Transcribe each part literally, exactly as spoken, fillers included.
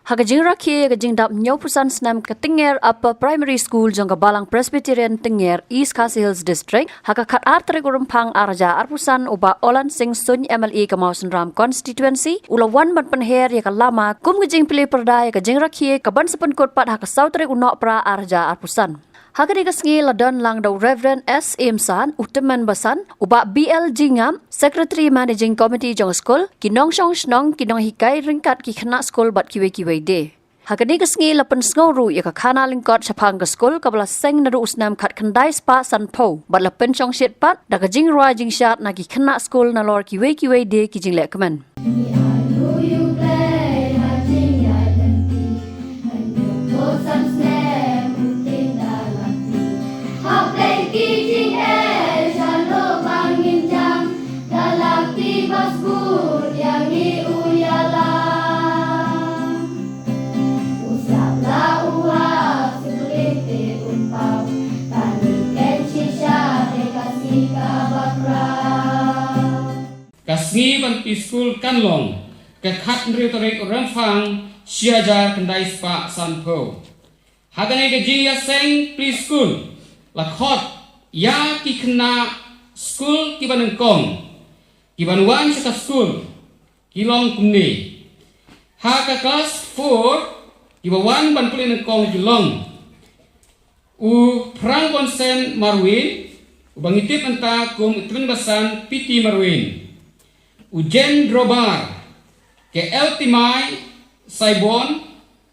Ha ka jingrakhe ïa ka jingdap hynñiewphew san snem ka Tynger Upper Primary School jong ka Balang Presbyterian Tynger, East Khasi Hills District, ha ka khatar tarik u Rymphang arhajar arphew san, u Bah Olan Singh Suin, M L A ka Mawsynram Constituency, u la wan ban pynher ïa ka lama kum ka jingplie pyrda ïa ka jingrakhe kaban sa pynkut pat ha ka saw tarik u Nohprah arhajar arphew san. Ha kane ka sngi la don lang da u Reverend S Imsan, u tymmen basan, u Bah B L Jingam, Secretary Managing Committee jong skul, ki nongshong shnong, ki nonghikai ryngkat ki khynnah skul bad kiwei kiwei de. Ha kane ka sngi la pynsngew ruh ïa ka khana lyngkot shaphang ka skul kaba la seng naduh u snem khatkhyndai spah sanphew, bad la pynshongshit pat da ka jingrwai jingshad na ki khynnah skul nalor kiwei kiwei de ki jinglehkmen. Ka sngi ban plie skul kan long ka khathynriew tarik Rymphang shi hajar khyndai spah sanphew. Ha kane ka jingïaseng plie skul la khot ïa ki khynnah skul kiba nyngkong kiban wan sha ka skul, ki long kumne. Ha ka klas four, kiba wan ban pule nyngkong ki long u Phrang Bonsen Marwin, uba ngi tip mynta kum u tymmen basan P T Marwin, u Jen Drobar, ka Eltimai Saibon,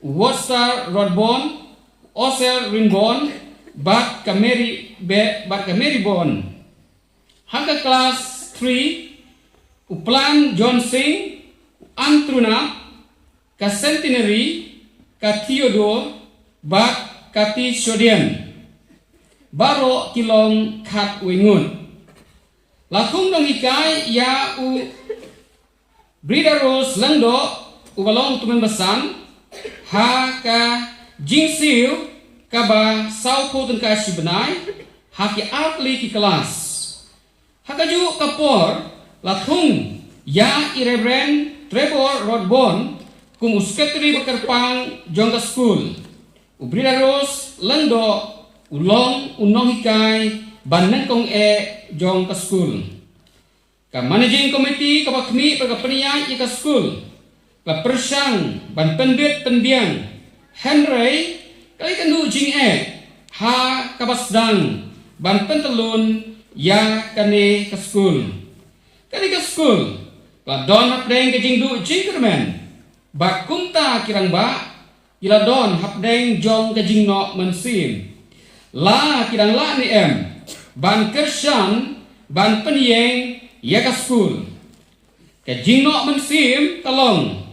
u Wotsar Rodbon, u Osel Rinbon, bad ka Mary Be-, bad ka Mary Bon. Ha ka klas three, u Plan John Singh, u Antruna, ka Centenary, ka Theodore, bad ka T Sodian. Baroh ki long khatwei ngut. La thung nonghikai ïa u Brida Rose Lyngdoh, uba long u tymmen basan, ha ka jingsiew kaba sawphew tyngka shi bnai, ha ki artylli ki klas. Ha kajuh ka por, la thung ïa i Reverend Trevor Rodbon kum u sekretari bakyrpang jong ka skul. U Brida Rose Lyngdoh u long u nonghikai ba nyngkong eh jong ka skul. Ka managing committee kaba khmih bad ka pynïaid ïa ka skul ka pyrshang ban pynbit pynbiang, hynrei ka la ïakynduh jingeh ha kaba sdang ban pyntyllun ïa kane ka skul. Kane ka skul ka la don hapdeng ka jingduh jingkyrmen bad kumta ki rangbah ki la don hapdeng jong ka jingnoh mynsiem. La ki dang lah ne em ban kyrshan ban pynïeng ïa ka skul? Ka jingnoh mynsiem ka long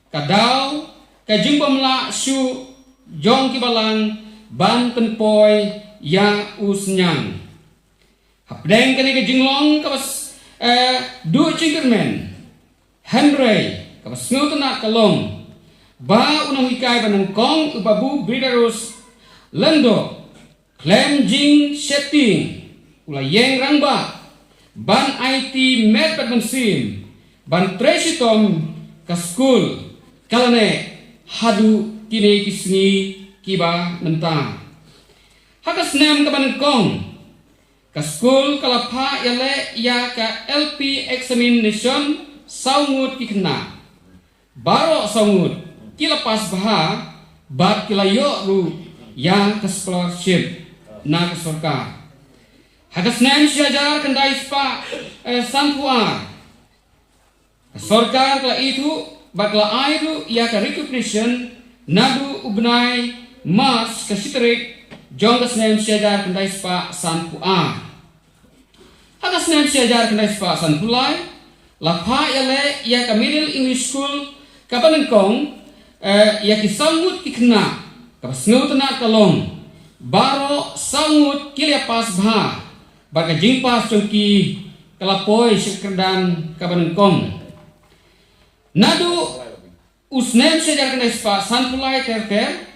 ka daw ka jingbymlah shuh jong ki balang ban pynpoi ïa u synñiang. Hapdeng kane ka jinglong kaba s-, eh, duh jingkyrmen, hynrei kaba sngewtynnat ka long ba u nonghikai ba nyngkong, u Babu Brida Rose Lyngdoh, khlem jingsheptieng u la ïeng rangbah ban aiti met bad mynsiem ban trei shitom ka skul, ka la neh haduh kine ki sngi kiba mynta. Ha ka snem kaba nyngkong, ka skul ka la phah ïaleh ïa ka L P examination saw ngut ki khynnah. Baroh saw ngut ki la pass bha bad ki la ïoh ruh ïa ka scholarship na ka sorkar. Ha ka snem shi hajar khyndai spah, eh, sanphew ar, ka sorkar ka la ithuh bad ka la ai ruh ïa ka recognition naduh u bnai March ka shi tarik jong ka snem shi hajar khyndai spah sanphew ar. Ha ka snem shi hajar khyndai spah sanphew lai, la phah ïaleh ïa ka Middle English School kaba nyngkong, eh, ïa ki saw ngut ki khynnah, kaba sngewtynnat ka long baroh saw ngut ki la pass bha, bad ka jingpass jong ki ka la poi sha ka kyrdan kaba nyngkong. Naduh u snem shi hajar khyndai spah sanphew lai ter ter,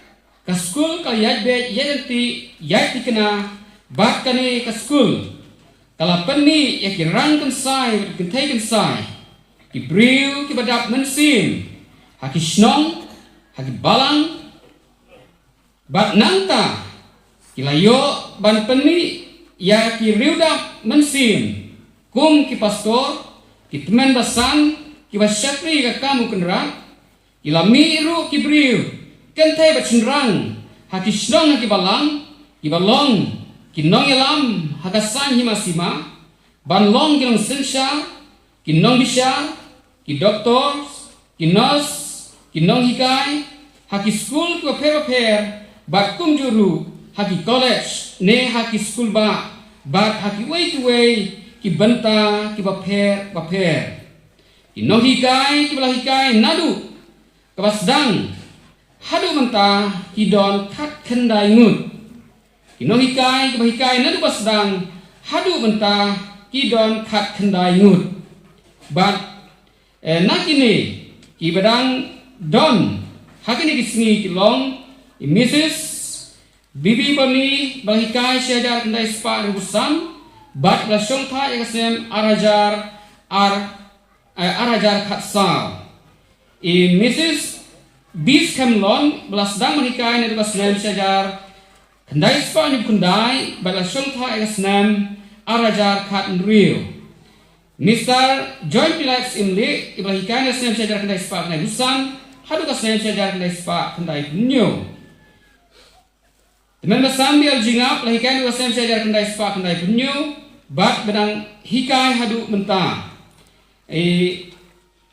ka skul ka la ïaid beit ïaid lynti ïaid thikna bad kane ka skul ka la pynmih ïa ki rang kynsai bad ki kynthei kynsai, ki briew kiba dap mynsiem ha ki shnong, ha ki balang, bad nangta ki la ïoh ban pynmih ïa ki riewdap mynsiem kum ki pastor, ki tymmen basan, ki ba shakri ïa ka kam u Kynrad, ki la mih ruh ki briew kynthei bad shynrang ha ki shnong ha ki balang, ki ba long ki nongïalam ha ka saiñ hima sima, ban long ki nongsynshar, ki nongbishar, ki doctors, ki nurse, ki nonghikai ha ki skul ki bapher bapher, bad kumjuh ruh ha ki college ne ha ki skul bah, bad ha kiwei kiwei ki bynta ki bapher bapher. Ki nonghikai ki ba la hikai naduh kaba sdang haduh mynta ki don khatkhyndai ngut. Ki nonghikai ki ba hikai naduh ba sdang haduh mynta ki don khatkhyndai ngut. Bad, eh, na kine ki ba dang don ha kine ki sngi ki long i Missus Bibi Boni, ba la hikai shi hajar khyndai spah hynriewphew san, bad ba la shongthait ïa ka snem ar hajar ar, eh, ar hajar khatsaw. I Missus Bis Khemlon, ba la sdang ban hikai naduh ka snem shi hajar khyndai spah hynñiewphew khyndai, bad la shongthait ïa ka snem ar hajar khathynriew. Mister John Pilates Imli, i ba la hikai na ka snem shi hajar khyndai spah khyndai hynñiewphew san haduh ka snem shi hajar khyndai spah khyndaiphew hynñiew. Tymmen basan Bial Jingap, la hikai naduh ka snem shi hajar khyndai spah khyndaiphew hynñiew, bad ba dang hikai haduh mynta. I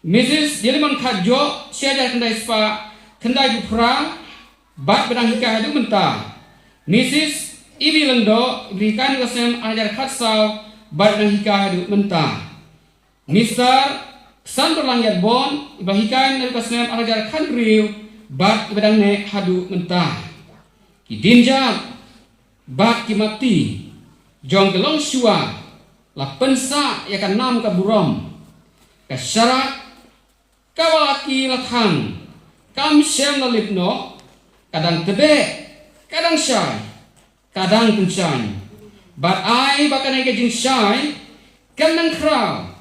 Missus Dialimon Khatjoh, shi hajar khyndai spah khyndaiphew phra, bad ba dang hikai haduh mynta. Missus Ibi Lyngdoh, i ba la hikai naduh ka snem ar hajar khatsaw, bad ba dang hikai haduh mynta. Mister Ksanbyrlang Ïatbon, i ba la hikai naduh ka snem ar hajar khathynriew, bad i ba dang neh haduh mynta. Ki dienjat bad ki matti jong ki longshuwa la pynsah ïa ka nam ka burom. Ka sharak kaba la ki la thang kam shym la lip noh, ka dang tbeh, ka dang shai, ka dang pynshaiñ. Bad ai ba kane ka jingshai kan nang khraw,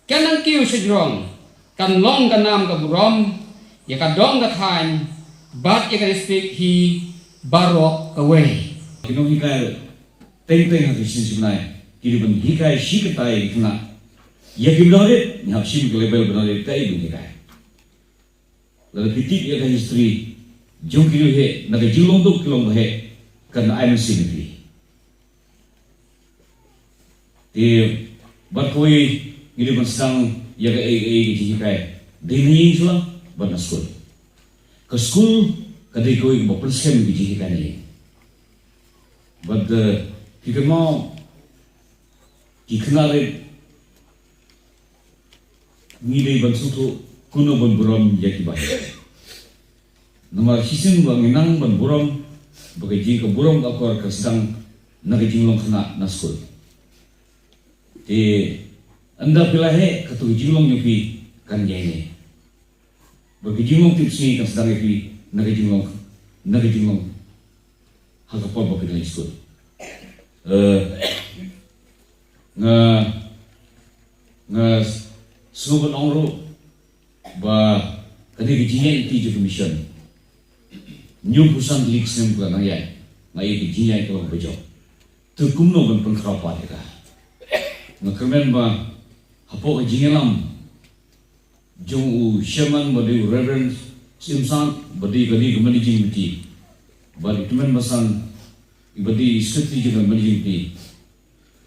kan nang kiew shajrong, kan long ka nam ka burom ïa ka dong ka thaiñ bad ïa ka district hi baroh kawei. Ki nonghikai teng teng ha ki shisien shibnai ki dei ban hikai shi katta ïa ki khynnah. Ïa ki ba don rit, ngi hap shim ki level ba don rit kaei ban hikai. Lada phi tip ïa ka history jong ki riewheh, na ka jinglong duk ki long ba heh, kan ai mynsiem ïa phi. Te bad kawei, ngi dei ban sdang ïa kaei kaei ka jinghikai, dei na ïing shuwa bad na skul. Ka skul ka dei kawei kaba pynskhem ka jinghikai na ïing. Bad, eh, phi kynmaw, ki khynnah rit, ngi dei ban sngewthuh kumno ban burom ïa ki ba heh. Namar shisien ba ngi nang ban burom, ba ka jing ka burom ka akor ka sdang na ka jinglong khynnah na skul. Te ynda phi la heh, kato ka jinglong jong phi kan ïaineh. Ba ka jinglong tipsngi kan sdang ïa phi na ka jinglong, na ka jinglong ha ka por ba phi dang skul. Eh, nga, nga sngew ban ong ruh ba kane ka jingïaid lynti jong ka mission, hynñiewphew san tylli ki snem ka la nang ïaid, nga ïohi ka jingïaid ka long kaba jop. Te kumno ban pynkhraw pat ïa ka? Nga kyrmen ba hapoh ka jingïalam jong u chairman ba dei u Reverend Syiem Sang, ba dei ka, dei ka managing committee, bad i tymmen basan i ba dei secretary jong ka managing committee,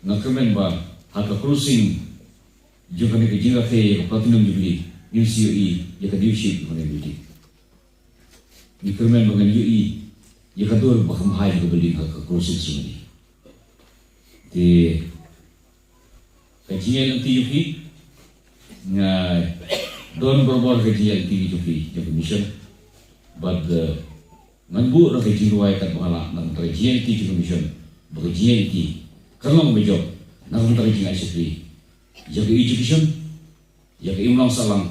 nga kyrmen ba ha ka closing jong kane ka jingrakhe ïa ka platinum jubilee, ngin sa ïohi ïa ka dewsheet jong kane ka building. Ngi kyrmen ba ngan ïohi ïa ka dur ba kham bha jong ka building ha ka closing ceremony. Te ka jingïaid lynti jong phi, nga don barabor ka jingïaid lynti jong phi jong ka mission. Bad, eh, ngan buh ruh ka jingrwai katba nga lah na ka bynta ka jingïaid lynti jong ka mission, ba ka jingïaid lynti kan long kaba jop na ka bynta ka jingai shakri, ïa ka education, ïa ka imlang sahlang,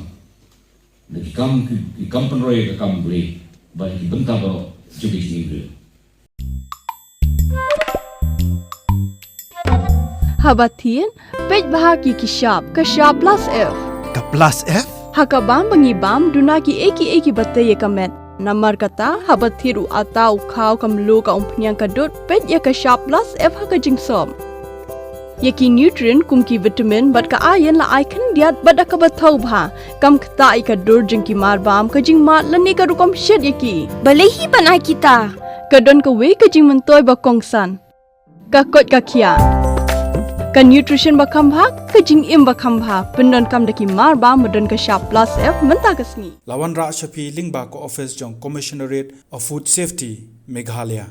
na ki kam, ki, ki kam pynroi, ka kam blei, bad ki bynta baroh jong ka jingim briew. Haba thied, peit bha ki, ki shap, ka shap plus F. Ka plus F? Ha ka bam ba ngi bam, duna kiei kiei kiba tei ïa ka met. Namar kata, haba thied u ata, u khaw, ka mluh, ka umphniang, ka dud, peit ïa ka Shap Plus F ha ka jingsop. Ïa ki nutrient kum ki vitamin bad ka iron la ai khyndiat bad da kaba thaw bha. Kam ktah ïa ka dur jong ki marbam, ka jingmad lane ka rukom shet ïa ki. Balei hi ban ai kita? Ka don kawei ka jingmyntoi ba kongsan. Ka koit ka khiah. Ka nutrition ba kham bha, ka jingim ba kham bha. Pyndonkam da ki marbam ba don ka Shap Plus F mynta ka sngi. La wanrah sha phi lyngba ka office jong Commissionerate of Food Safety, Meghalaya.